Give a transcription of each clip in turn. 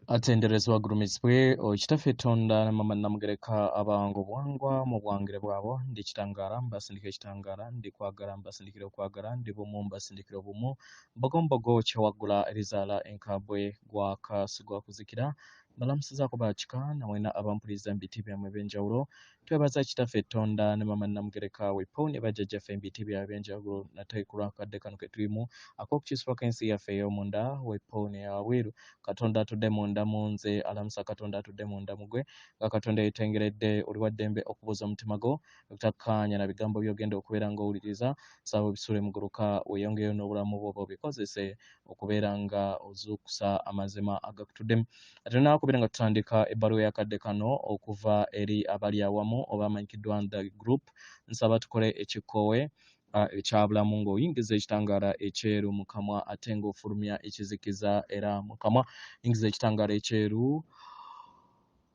Atenderezebwa agulumizibwe oyo Kitaffe Tonda ne Maama Namugereka abawanga obuwangwa mu buwangire bwabo. Ndi kitangaala mbasindikira ekitangaala, ndi kwagala mbasindikira okwagala, ndi bumu mbasindikira obumu. Mbogombogo kyewaggula erizaala enkambwe gwaka sigwa kuzikira. Mbalamusizaako bakika namwena abampuliriza mu biti byammwe eby'enjawulo. Twebaza Kitaffe Tonda ne Maama Namugereka wepo ne bajjajjaffe mu biti byabwe eby'enjawulo nate ku lw'akadde kano ke tulimu ak'okukyusibwa kw'ensi yaffe ey'omunda wepo n'eyawabweru. Katonda atudde munda mu nze alamusa Katonda atudde munda mu gwe nga Katonda yeetengeredde oli wa ddembe okubuuza omutima gwo okutakkaanya na bigambo by'ogenda okubeera ng'owuliriza saba obisule muguluka weeyongeyo n'obulamu bwo obikozese okubeera nga ozuukusa amazima agakutuddemu. Ate tunakubeera nga tutandika ebbaluwa y'akadde kano okuva eri abali awamu oba amanyikiddwa the group nsaba tukole ekikkoowe ekyabulamu ng'oyingiza ekitangaala ekyeru mu kamwa ate ng'ofulumya ekizikiza era mu kamwa yingiza ekitangaala ekyeru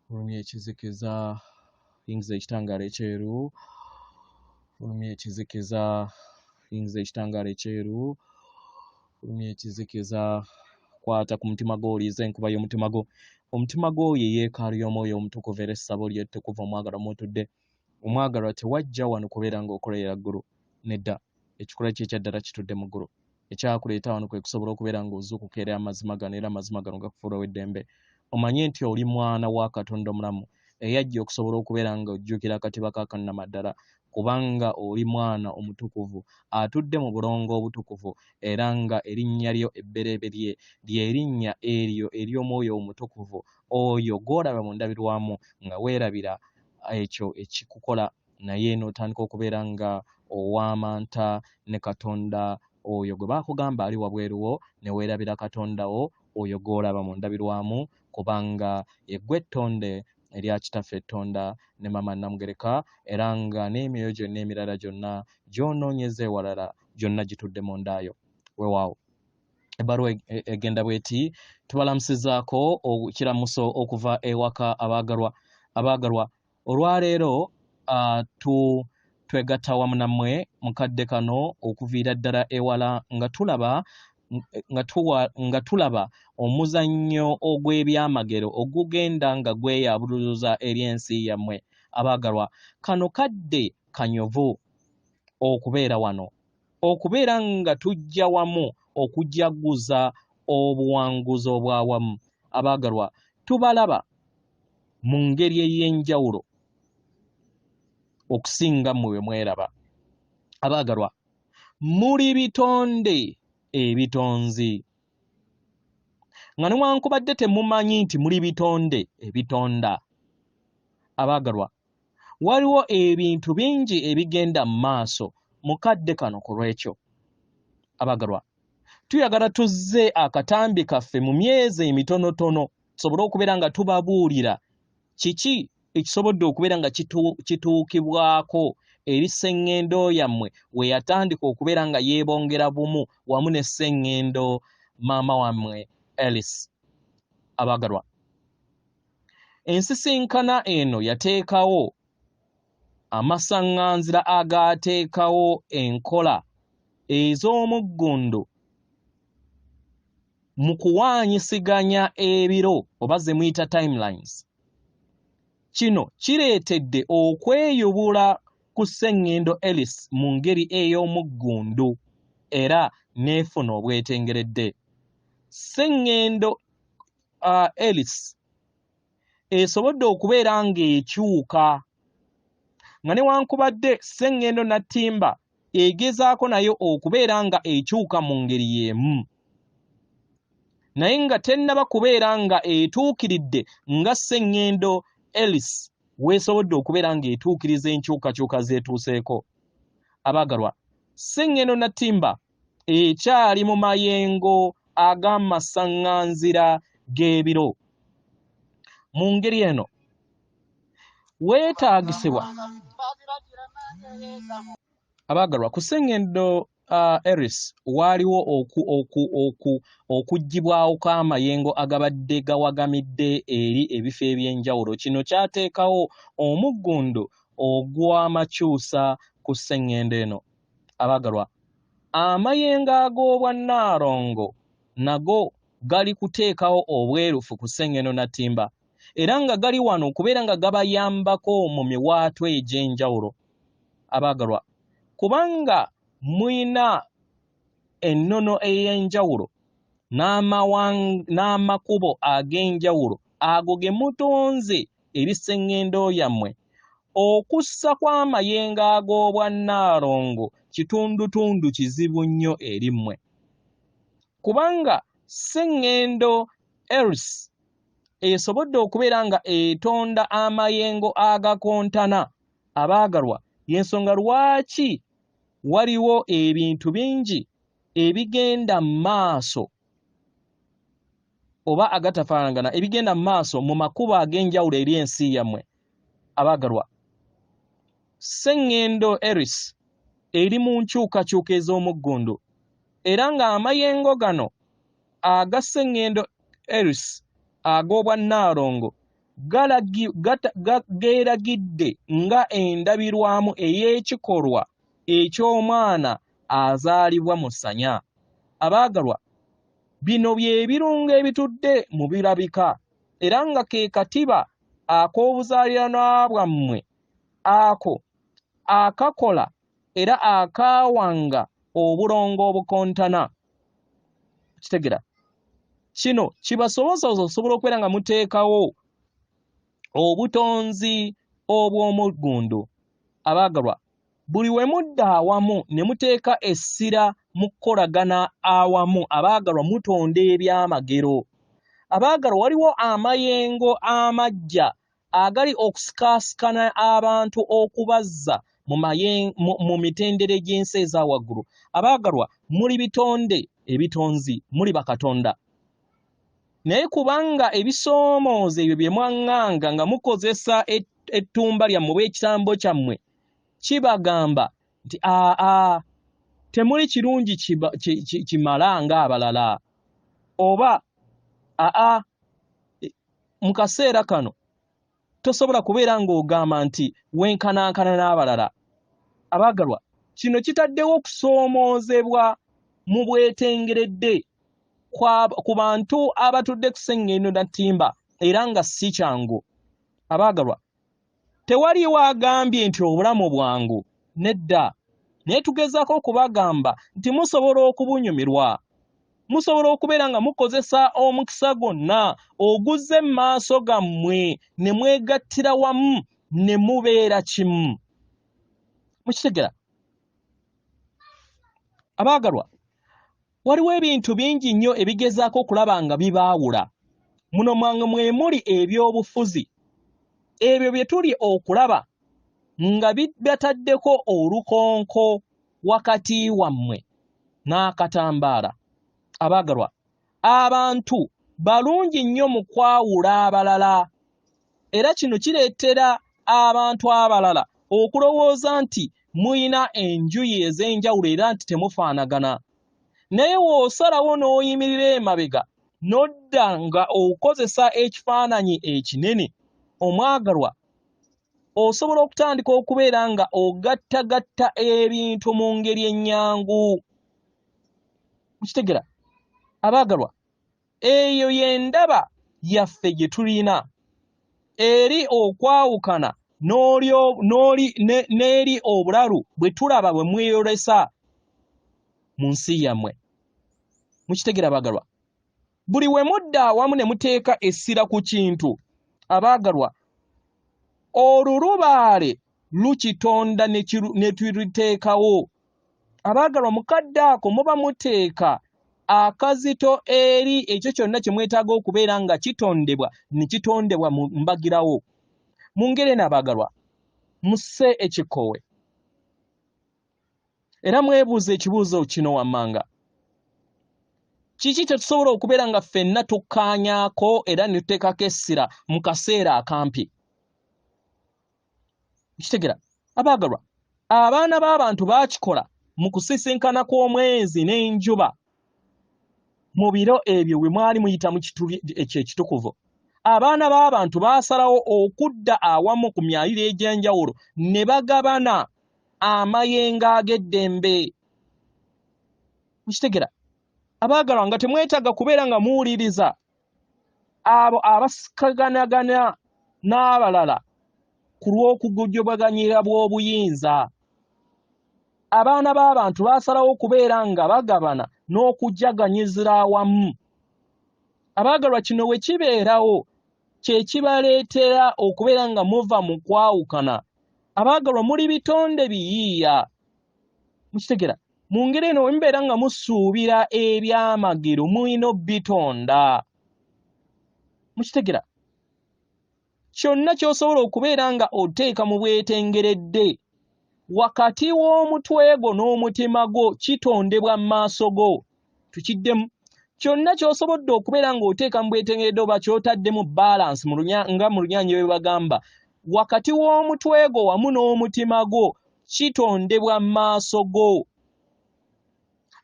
fulumya ekizikiza yingiza ekitangaala ekyeru fulumya ekizikiza yingiza ekitangaala ekyeru fulumya ekizikiza kwata ku mutima gwo oliize enkuba y'omutima gwo omutima gwo ye yeekaalu y'omwoyo omutukuvu era essabo lye ettukuvu omwagalwa mw'otudde omwagalwa tewajja wano kubeera ng'okolerera ggulu nedda ekikula kye ekyaddala kitudde mu ggulu ekyakuleeta wano kwe kusobola okubeera ng'ozuukuka era amazima gano era amazima gano gakufuula ow'eddembe omanye nti oli mwana wa Katonda omulamu eyajja okusobola okubeera nga ojjukira akatiba ka kannamaddala kubanga oli mwana omutukuvu atudde mu bulongo obutukuvu era nga erinnya lyo ebbereberye lye linnya eryo ery'omwoyo omutukuvu oyo gw'olaba mu ndabirwamu nga weerabira ekyo ekikukola naye n'otandika okubeera nga owamanta ne Katonda oyo gwe baakugamba ali wabweru wo ne weerabira Katonda wo oyo gw'olaba mu ndabirwamu kubanga yeggwe ettonde erya Kitaffe Ttonda ne Maama Namugereka era nga n'emyoyo gyonna emirala gyonna gy'onoonyeza ewalala gyonna gitudde mu ndaayo. Weewaawo. Ebbaluwa egenda bweti tubalamusizaako ekiramuso okuva ewaka abaagalwa abaagalwa olwaleero uh, tu twegatta wamu nammwe mu kadde kano okuviira ddala ewala nga tulaba nga, tuwa, nga tulaba omuzannyo ogw'ebyamagero ogugenda nga gweyabuluza eri ensi yammwe abaagalwa kano kadde kanyovu okubeera wano okubeera nga tujja wamu okujaguza obuwanguzi obw'awamu. Abaagalwa, tubalaba mu ngeri ey'enjawulo okusinga mmwe bwe mweraba. Abaagalwa, muli bitonde ebitonzi nga newankubadde temumanyi nti muli bitonde ebitonda. Abaagalwa, Waliwo ebintu bingi ebigenda mu maaso mu kadde kano ku lw'ekyo. Abagalwa, tuyagala tuzze akatambi kaffe mu myezi emitonotono tusobole okubeera nga tubabuulira kiki ekisobodde okubeera nga kituukibwako eri sseŋŋendo yammwe we yatandika okubeera nga yeebongera bumu wamu ne sseŋŋendo maama wammwe Alice. Abagalwa, Ensisinkana eno yateekawo amasaŋŋanzira agaateekawo enkola ez'omuggundu mu kuwaanyisiganya ebiro oba ze muyita timelines. Kino kireetedde okweyubula ku Sseŋŋendo Ellis mu ngeri ey'omuggundu era n'efuna obwetengeredde. Sseŋŋendo Ellis esobodde okubeera ng'ekyuka nga newankubadde Sseŋŋendo Nattimba egezaako nayo okubeera nga ekyuka mu ngeri y'emu naye nga tennaba kubeera nga etuukiridde nga Sseŋŋendo Ellis weesobodde okubeera ng'etuukiriza enkyukakyuka z'etuuseeko. Abaagalwa, Sseŋŋendo Nattimba ekyali mu mayengo ag'amasaŋŋanzira g'ebiro. Mu ngeri eno weetaagisibwa abaagalwa ku sseŋŋendo Eris waaliwo oku, oku, oku, okuggyibwawo kw'amayengo agabadde gawagamidde eri ebifo eby'enjawulo. Kino kyateekawo omuggundu ogw'amakyusa ku sseŋŋendo eno. Abaagalwa, amayengo ag'obwannaalongo nago gali kuteekawo obwerufu ku Ssengendo Nattimba era nga gali wano okubeera nga gabayambako mu miwaatwa egy'enjawulo. Abaagalwa, kubanga mulina ennono ey'enjawulo n'amakubo ag'enjawulo ago ge mutonze eri ssengendo yammwe, okussa kw'amayengo ag'obwannaalongo kitundutundu kizibu nnyo eri mmwe. Kubanga ssengendo Eris esobodde okubeera nga etonda amayengo agakontana, abaagalwa, y'ensonga lwaki waliwo ebintu bingi ebigenda mu maaso oba agatafaanagana ebigenda mu maaso mu makubo ag'enjawulo eri ensi yammwe. Abaagalwa, Ssengendo Eris eri mu nkyukakyuka ez'omuggundu era ng'amayengo gano aga Ssengendo Eris ag'obwannaalongo geeragidde nga endabirwamu ey'ekikolwa eky'omwana azaalibwa mu ssanya. Abaagalwa, bino bye birungo ebitudde mu birabika era nga ke katiba ak'obuzaaliranwa bwammwe ako akakola era akaawanga obulongo obukontana. Kitegera kino kibasobozesa okusobola okubeera nga muteekawo obutonzi obw'omuggundu. Abaagalwa, buli we mudda awamu ne muteeka essira mu kukolagana awamu, abaagalwa, mutonda ebyamagero. Abaagalwa, waliwo amayengo amaggya agali okusikaasikana abantu okubazza mu mitendera egy'ensi eza waggulu. Abaagalwa, muli bitonde ebitonzi, muli bakatonda. Naye kubanga ebisoomooza ebyo bye mwaŋŋanga nga mukozesa ettumba lyammwe oba ekitambo kyammwe kibagamba nti aa temuli kirungi kimala ng'abalala, oba aa mu kaseera kano tosobola kubeera ng'ogamba nti wenkanankana n'abalala. Abaagalwa, kino kitaddewo okusoomoozebwa mu bwetengeredde ku bantu abatudde ku Ssengendo Nattimba era nga si kyangu. Abaagalwa, tewaliiwo agambye nti obulamu bwangu, nedda, naye tugezaako okubagamba nti musobola okubunyumirwa. Musobola okubeera nga mukozesa omukisa gwonna oguzze mu maaso gammwe ne mwegattira wamu ne mubeera kimu. Mukitegera? Abaagalwa, waliwo ebintu bingi nnyo ebigezaako okulaba nga bibaawula. Muno mwange mwe muli ebyobufuzi ebyo bye tuli okulaba nga bibataddeko olukonko wakati wammwe n'akatambaala. Abaagalwa, abantu balungi nnyo mu kwawula abalala era kino kireetera abantu abalala okulowooza nti mulina enjuyi ez'enjawulo era nti temufaanagana. Naye w'osalawo n'oyimirira emabega n'odda nga okozesa ekifaananyi ekinene, omwagalwa, osobola okutandika okubeera nga ogattagatta ebintu mu ngeri ennyangu. Mukitegera? Abaagalwa, eyo y'endaba yaffe gye tulina eri okwawukana n'eri obulalu bwe tulaba bwe mweyolesa mu nsi yammwe. Mukitegera abaagalwa? Buli we mudda awamu ne muteeka essira ku kintu, abaagalwa, olulubaale lukitonda ne tuluteekawo. Abaagalwa, mu kadde ako muba muteeka akazito eri ekyo kyonna kye mwetaaga okubeera nga kitondebwa ne kitondebwa mu mbagirawo. Mu ngeri eno, abaagalwa, musse ekikkowe era mwebuuze ekibuuzo kino wammanga: kiki kye tusobola okubeera nga ffenna tukkaanyaako era ne tuteekako essira mu kaseera akampi? Kitegera abaagalwa, abaana b'abantu baakikola mu kusisinkana kw'omwezi n'enjuba mu biro ebyo bwe mwali muyita mu kituli ekyo ekitukuvu. Abaana b'abantu baasalawo okudda awamu ku myaliro egy'enjawulo ne bagabana amayengo ag'eddembe. Mukitegera? Abaagalwa, nga temwetaaga kubeera nga muwuliriza abo abasikaganagana n'abalala ku lw'okugujubaganyira bw'obuyinza. Abaana b'abantu baasalawo okubeera nga bagabana n'okujaganyizira awamu. Abaagalwa, kino bwe kibeerawo kye kibaleetera okubeera nga muva mu kwawukana. Abaagalwa, muli bitonde biyiiya. Mukitegera? Mu ngeri eno bwe mubeera nga musuubira ebyamagero mulina obbitonda. Mukitegera? Kyonna ky'osobola okubeera nga oteeka mu bwetengeredde wakati w'omutwe gwo n'omutima gwo kitondebwa mu maaso go. Tukiddemu. Kyonna ky'osobodde okubeera ng'oteeka mu bwetengeredde oba ky'otaddemu balance nga mu Lunyaanya bwe bagamba, wakati w'omutwe gwo wamu n'omutima gwo kitondebwa mu maaso go.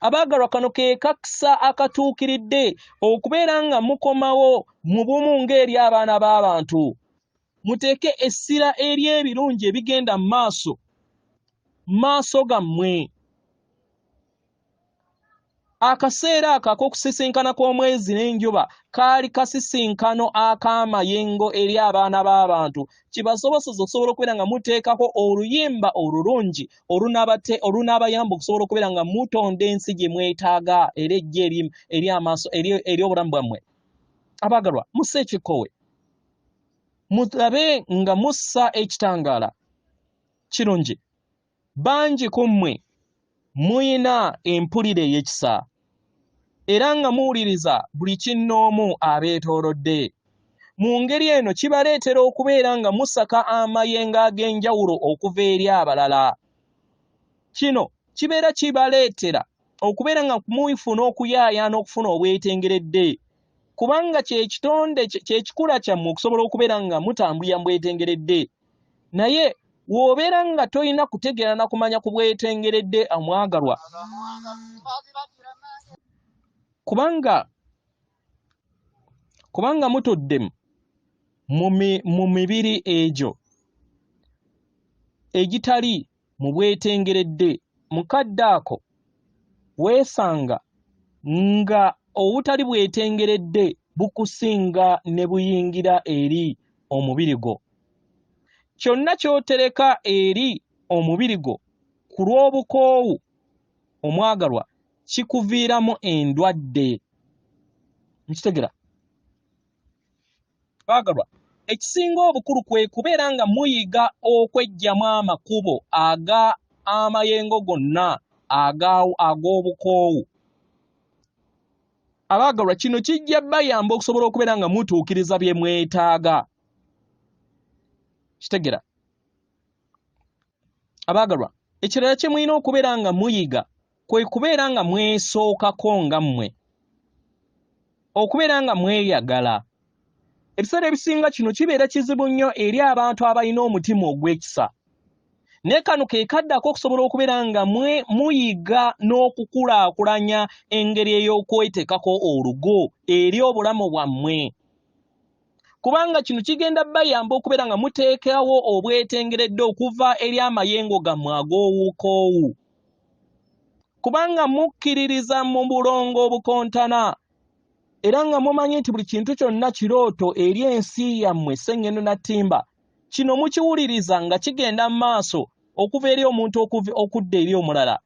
Abaagalwa, kano ke kakisa akatuukiridde okubeera nga mukomawo mu bumu ng'eri abaana b'abantu. Muteeke essira eri ebirungi ebigenda mu maaso gammwe. Akaseera ako ak'okusisinkana kw'omwezi n'enjuba kaali kasisinkano ak'amayengo eri abaana b'abantu, kibasoboseza okusobola okubeera nga muteekako oluyimba olulungi olunaabayamba okusobola okubeera nga mutonda ensi gye mwetaaga era ejja eri amaaso eri obulamu bwammwe. Abaagalwa, musse ekikkowe, mulabe nga mussa ekitangaala kirungi. Bangi ku mmwe muyina empulira ey'ekisa era nga muwuliriza buli kinnoomu abeetoolodde. Mu ngeri eno kibaleetera okubeera nga musaka amayengo ag'enjawulo okuva eri abalala. Kino kibeera kibaleetera okubeera nga mufuna okuyaayaana okufuna obwetengeredde, kubanga kye kitonde kye kikula kyammwe okusobola okubeera nga mutambulira mu bwetengeredde. Naye w'obeera nga tolina kutegeera na kumanya ku bwetengeredde, omwagalwa, kubanga mutudde mu mibiri egyo egitali mu bwetengeredde, mu kadde ako weesanga nga obutali bwetengeredde bukusinga ne buyingira eri omubiri gwo. Kyonna ky'otereka eri omubiri gwo ku lw'obukoowu, omwagalwa, kikuviiramu endwadde. Nkitegera? Baagalwa, ekisinga obukulu kwe kubeera nga muyiga okweggyamu amakubo aga amayengo gonna ag'obukoowu. Abaagalwa, kino kijja bayamba okusobola okubeera nga mutuukiriza bye mwetaaga. Kitegera? Abaagalwa, ekirala kye mulina okubeera nga muyiga kwe kubeera nga mwesookako nga mmwe, okubeera nga mweyagala. Ebiseera ebisinga kino kibeera kizibu nnyo eri abantu abalina omutima ogw'ekisa, naye kano ke kaddako okusobola okubeera nga muyiga n'okukulaakulanya engeri ey'okweteekako olugo eri obulamu bwammwe, kubanga kino kigenda bayamba okubeera nga muteekawo obwetengeredde okuva eri amayengo gammwe ag'obukoowu, kubanga mukkiririza mu bulongo obukontana era nga mumanyi nti buli kintu kyonna kirooto eri ensi yammwe Sseŋŋendo na Ttimba. Kino mukiwuliriza nga kigenda mu maaso okuva eri omuntu okudda eri omulala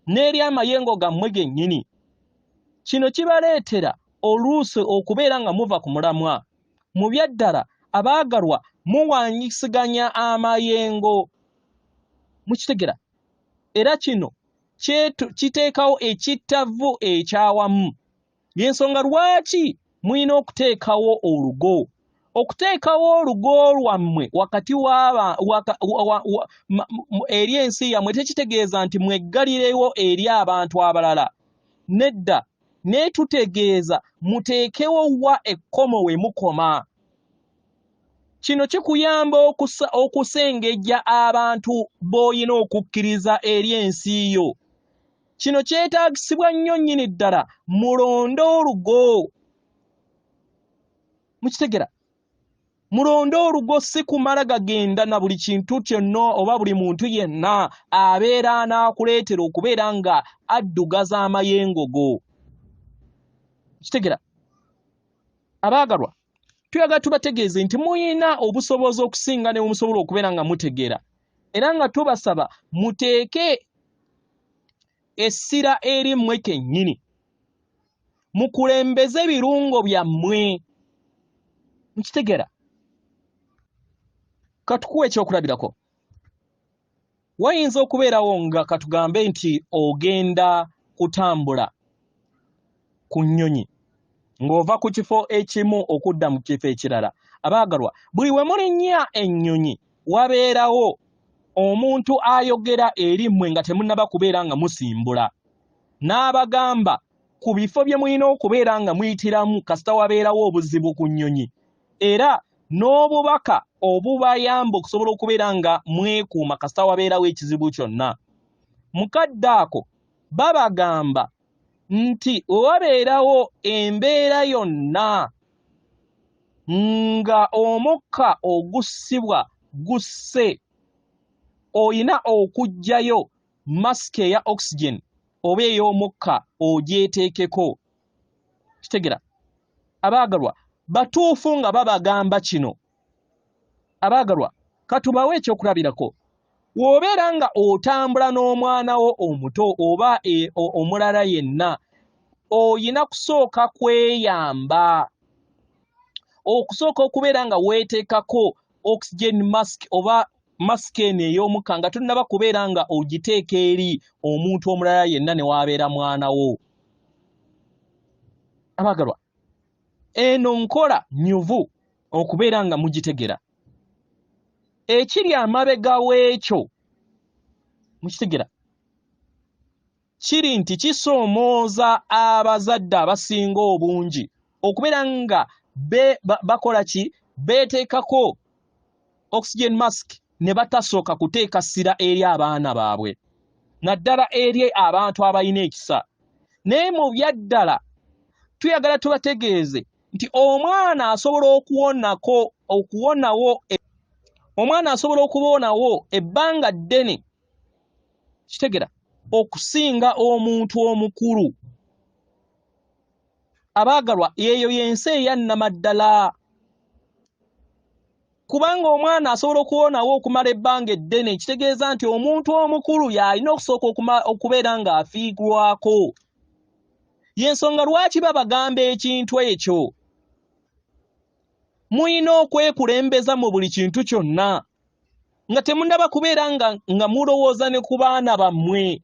n'eri amayengo gammwe gennyini. Kino kibaleetera oluusi okubeera nga muva ku mulamwa. Mu byaddala, abaagalwa, muwanyisiganya amayengo. Mukitegera? Era kino kiteekawo ekittavu ekyawamu. Y'ensonga lwaki mulina okuteekawo olugo. Okuteekawo olugo lwammwe wakati eri ensi yammwe tekitegeeza nti mweggalirewo eri abantu abalala. Nedda, naye tutegeeza muteekewo wa ekkomo we mukoma. Kino kikuyamba okusengejja abantu b'olina okukkiriza eri ensi yo. Kino kyetaagisibwa nnyo nnyini ddala, mulonde olugo. Mukitegera? Mulonde olugo, si kumala gagenda na buli kintu kyonna oba buli muntu yenna abeera anaakuleetera okubeera nga addugaza amayengo go. Kitegera? Abaagalwa, tuyagala tubategeeze nti muyina obusobozi okusinga ne musobola okubeera nga mutegeera, era nga tubasaba muteeke essira eri mmwe kennyini, mukulembeze ebirungo byammwe. Mukitegera? Katukuwa ekyokulabirako. Wayinza okubeerawo nga katugambe nti ogenda kutambula ku nnyonyi ng'ova ku kifo ekimu okudda mu kifo ekirala. Abaagalwa, buli we mulinnya ennyonyi wabeerawo omuntu ayogera eri mmwe nga temunnaba kubeera nga musimbula, n'abagamba ku bifo bye mulina okubeera nga muyitiramu kasita wabeerawo obuzibu ku nnyonyi, era n'obubaka obubayamba okusobola okubeera nga mwekuuma kasita wabeerawo ekizibu kyonna. Mu kadde ako babagamba nti we wabeerawo embeera yonna nga omukka ogussibwa gusse, oyina okuggyayo masiki eya oxygen oba ey'omukka ogyeteekeko. Kitegera? Abaagalwa, batuufu nga babagamba kino. Abaagalwa, katubawe ekyokulabirako. W'obeera nga otambula n'omwana wo omuto oba omulala yenna, oyina kusooka kweyamba okusooka okubeera nga weeteekako oxygen mask oba masiki eno ey'omukka nga tonnaba kubeera nga ogiteeka eri omuntu omulala yenna ne waabeera mwana wo. Abaagalwa, eno nkola nnyuvu okubeera nga mugitegera. Ekiri amabega w'ekyo mukitegera kiri nti kisoomooza abazadde abasinga obungi okubeera nga bakola ki, beeteekako oxygen mask ne batasooka kuteeka ssira eri abaana baabwe, naddala eri abantu abalina ekisa. Naye mu byaddala tuyagala tubategeeze nti omwana asobola okuwonako, okuwonawo, omwana asobola okubonawo ebbanga ddene, kitegera, okusinga omuntu omukulu. Abaagalwa, eyo y'ensi eyannamaddala, kubanga omwana asobola okuwonawo okumala ebbanga eddene, kitegeeza nti omuntu omukulu y'alina okusooka okubeera ng'afiirwako. Y'ensonga lwaki babagamba ekintu ekyo. Mulina okwekulembeza mu buli kintu kyonna nga temunnaba kubeera nga mulowooza ne ku baana bammwe.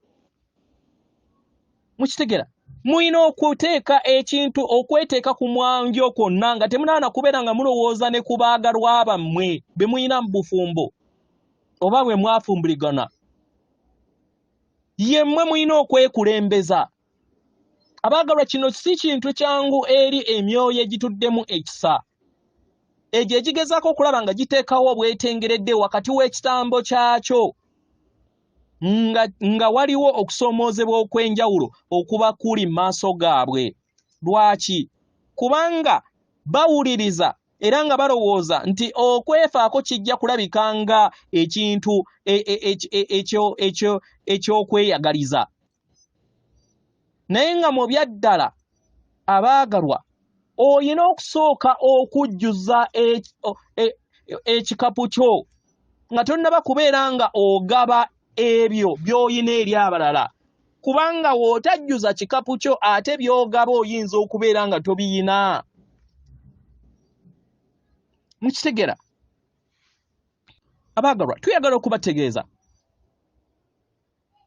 Mukitegera? Mulina okuteeka ekintu, okweteeka ku mwanjo kwonna nga temunaana kubeera nga mulowooza ne ku baagalwa bammwe be mulina mu bufumbo oba bwe mwafumbuligana. Ye mmwe mulina okwekulembeza. Abaagalwa, kino si kintu kyangu eri emyoyo egituddemu ekisa, egyo egigezaako okulaba nga giteekawo obwetengeredde wakati w'ekitambo kyakyo nga waliwo okusoomoozebwa okw'enjawulo okuba kuli mu maaso gaabwe. Lwaki? Kubanga bawuliriza era nga balowooza nti okwefaako kijja kulabika nga ekintu eky'okweyagaliza. Naye nga mu byaddala, abaagalwa, oyina okusooka okujjuza ekikapu kyo nga tonnaba kubeera nga ogaba ebyo by'oyina eri abalala, kubanga w'otajjuza kikapu kyo ate by'ogaba oyinza okubeera nga tobiyina. Mukitegera? Abaagalwa, tuyagala okubategeeza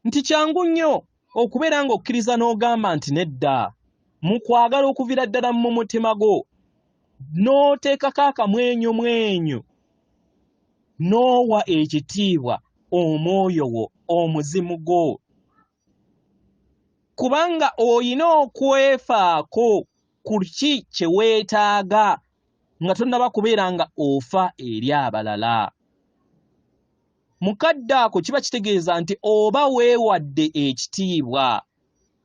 nti kyangu nnyo okubeera ng'okkiriza n'ogamba nti nedda, mu kwagala okuviira ddala mu mutima gwo, n'oteekako akamwenyumwenyu, n'owa ekitiibwa omwoyo wo, omuzimu gwo, kubanga oyina okwefaako ku ki kye weetaaga nga tonnaba kubeera nga ofa eri abalala. Mu kadde ako kiba kitegeeza nti oba weewadde ekitiibwa.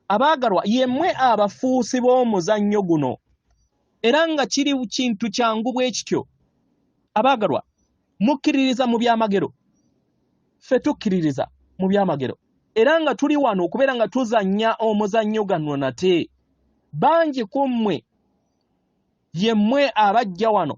Abaagalwa, yemmwe abafuusi b'omuzannyo guno, era nga kiri kintu kyangu bwe kityo. Abaagalwa, mukkiririza mu byamagero? Ffe tukkiririza mu byamagero, era nga tuli wano okubeera nga tuzannya omuzannyo gano nate. Bangi ku mmwe ye mmwe abajja wano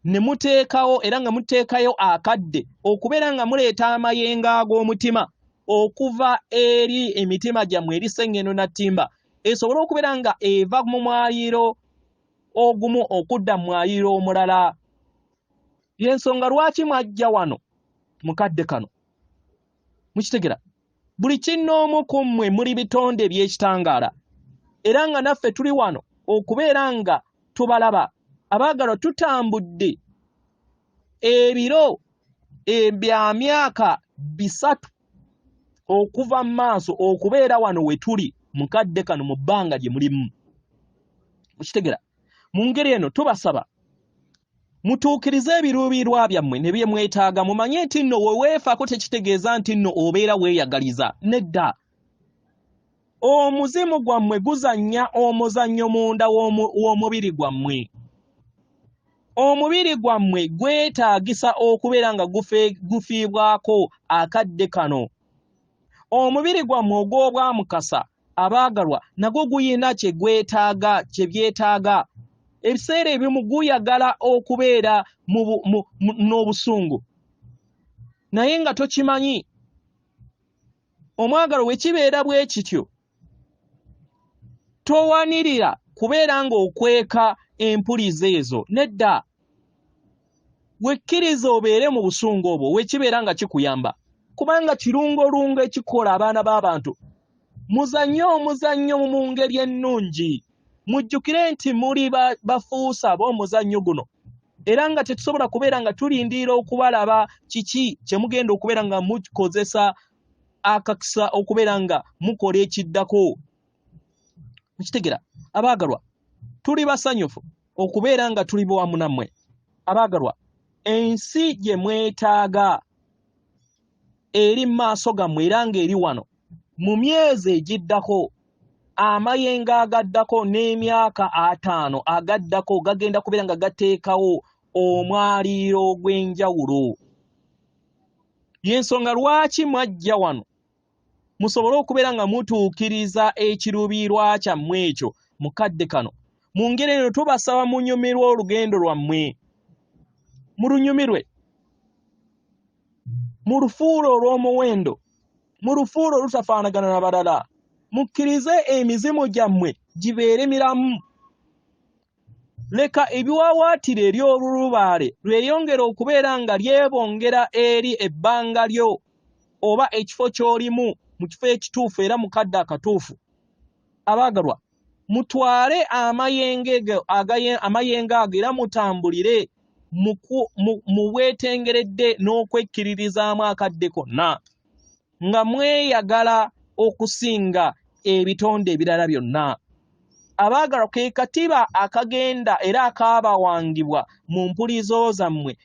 ne muteekawo era nga muteekayo akadde okubeera nga muleeta amayengo ag'omutima okuva eri emitima gyammwe eri Sseŋŋendo Nattimba esobole okubeera nga eva mu mwaliiro ogumu okudda mu mwaliiro omulala. Y'ensonga lwaki mwajja wano mu kadde kano. Mukitegera? Buli kinnoomu ku mmwe muli bitonde eby'ekitangaala, era nga naffe tuli wano okubeera nga tubalaba. Abaagalwa, tutambudde ebiro ebya myaka 3 okuva mu maaso okubeera wano we tuli mu kadde kano mu bbanga lye mulimu. Mukitegera? Mu ngeri eno tubasaba mutuukirize ebiruubirirwa byammwe ne bye mwetaaga. Mumanye nti nno we weefaako tekitegeeza nti nno obeera weeyagaliza. Nedda. Omuzimu gwammwe guzannya omuzannyo munda w'omubiri gwammwe. Omubiri gwammwe gwetaagisa okubeera nga gufiibwako akadde kano. Omubiri gwammwe ogw'obwamukasa, abaagalwa, nagwo guyina kye gwetaaga, kye byetaaga. Ebiseera ebimu guyagala okubeera n'obusungu, naye nga tokimanyi. Omwagalwa, bwe kibeera bwe kityo, towanirira kubeera ng'okweka empuliza ezo. Nedda. Wekkiriza obeere mu busungu obwo we kibeera nga kikuyamba, kubanga kirungolungo ekikola abaana b'abantu. Muzannye omuzannyo mu ngeri ennungi. Mujjukire nti muli bafuusa b'omuzannyo guno, era nga tetusobola kubeera nga tulindirira okubalaba kiki kye mugenda okubeera nga mukozesa akakisa okubeera nga mukola ekiddako. Mukitegera? Abaagalwa, tuli basanyufu okubeera nga tuli wamu nammwe. Abaagalwa, ensi gye mwetaaga eri mu maaso gammwe era ng'eri wano. Mu myezi egiddako, amayengo agaddako n'emyaka 50 agaddako gagenda kubeera nga gateekawo omwaliiro ogw'enjawulo. Y'ensonga lwaki mwajja wano, musobole okubeera nga mutuukiriza ekiruubirirwa kyammwe ekyo mu kadde kano. Mu ngeri eno tubasaba munyumirwe olugendo lwammwe, mulunyumirwe, mulufuule olw'omuwendo, mulufuule olutafaanagana na balala, mukkirize emizimu gyammwe gibeere miramu. Leka ebiwaawaatiro ery'olulubaale lweyongere okubeera nga lyebongera eri ebbanga lyo oba ekifo ky'olimu mu kifo ekituufu era mu kadde akatuufu. Abaagalwa, mutwale amayengo ago era mutambulire mu bwetengeredde n'okwekkiririzaamu akadde konna, nga mweyagala okusinga ebitonde ebirala byonna. Abaagalwa, ke katiba akagenda era akaabawangibwa mu mpulizo zammwe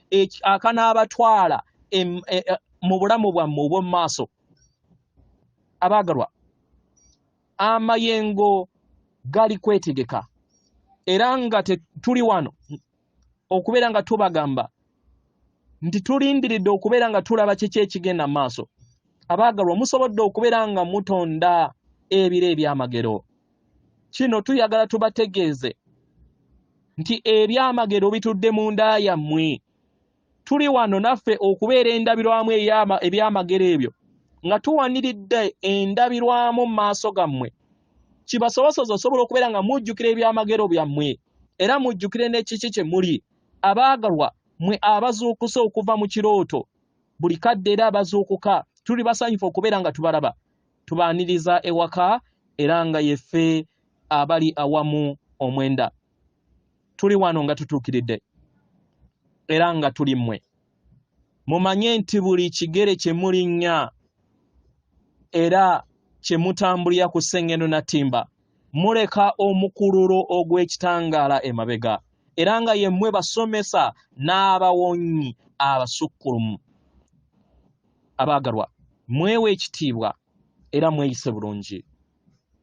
akanaabatwala mu bulamu bwammwe obw'omu maaso. Abaagalwa, amayengo gali kwetegeka, era nga tuli wano okubeera nga tubagamba nti tulindiridde okubeera nga tulaba kiki ekigenda mu maaso. Abaagalwa, musobodde okubeera nga mutonda ebiro ebyamagero. Kino tuyagala tubategeeze nti ebyamagero bitudde mu nda yammwe. Tuli wano naffe okubeera endabirwamu ebyamagero ebyo, nga tuwaniridde endabirwamu mu maaso gammwe. Kibasobosoza osobola okubeera nga mujjukira ebyamagero byammwe, era mujjukire n'ekiki kye muli. Abaagalwa, mmwe abazuukuse okuva mu kirooto, buli kadde era abazuukuka, tuli basanyufu okubeera nga tubalaba. Tubaaniriza ewaka, era nga yeffe abali awamu omwenda. Tuli wano nga tutuukiridde era nga tuli mmwe. Mumanye nti buli kigere kye mulinnya era kye mutambulira ku Ssengendo Nattimba, muleka omukululo ogw'ekitangaala emabega, era nga ye mmwe basomesa n'abawonyi abasukkulumu. Abaagalwa, mwewe ekitiibwa era mweyise bulungi,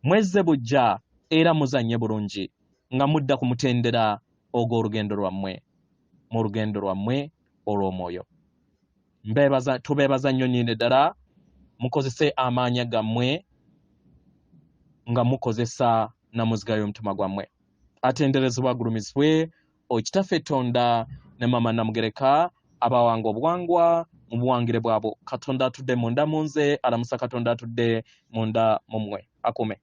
mwezze buggya era muzannye bulungi nga mudda ku mutendera ogw'olugendo lwammwe, mu lugendo lwammwe olw'omwoyo. Tubeebaza nnyo nnyini ddala. Mukozese amaanyi gammwe nga mukozesa Namuziga y'omutima gwammwe. Atenderezebwa agulumizibwe Okitaffe Tonda ne Maama Namugereka abawanga obuwangwa mu buwangire bwabwo. Katonda atudde munda mu nze alamusa Katonda atudde munda mu mmwe. Akuume.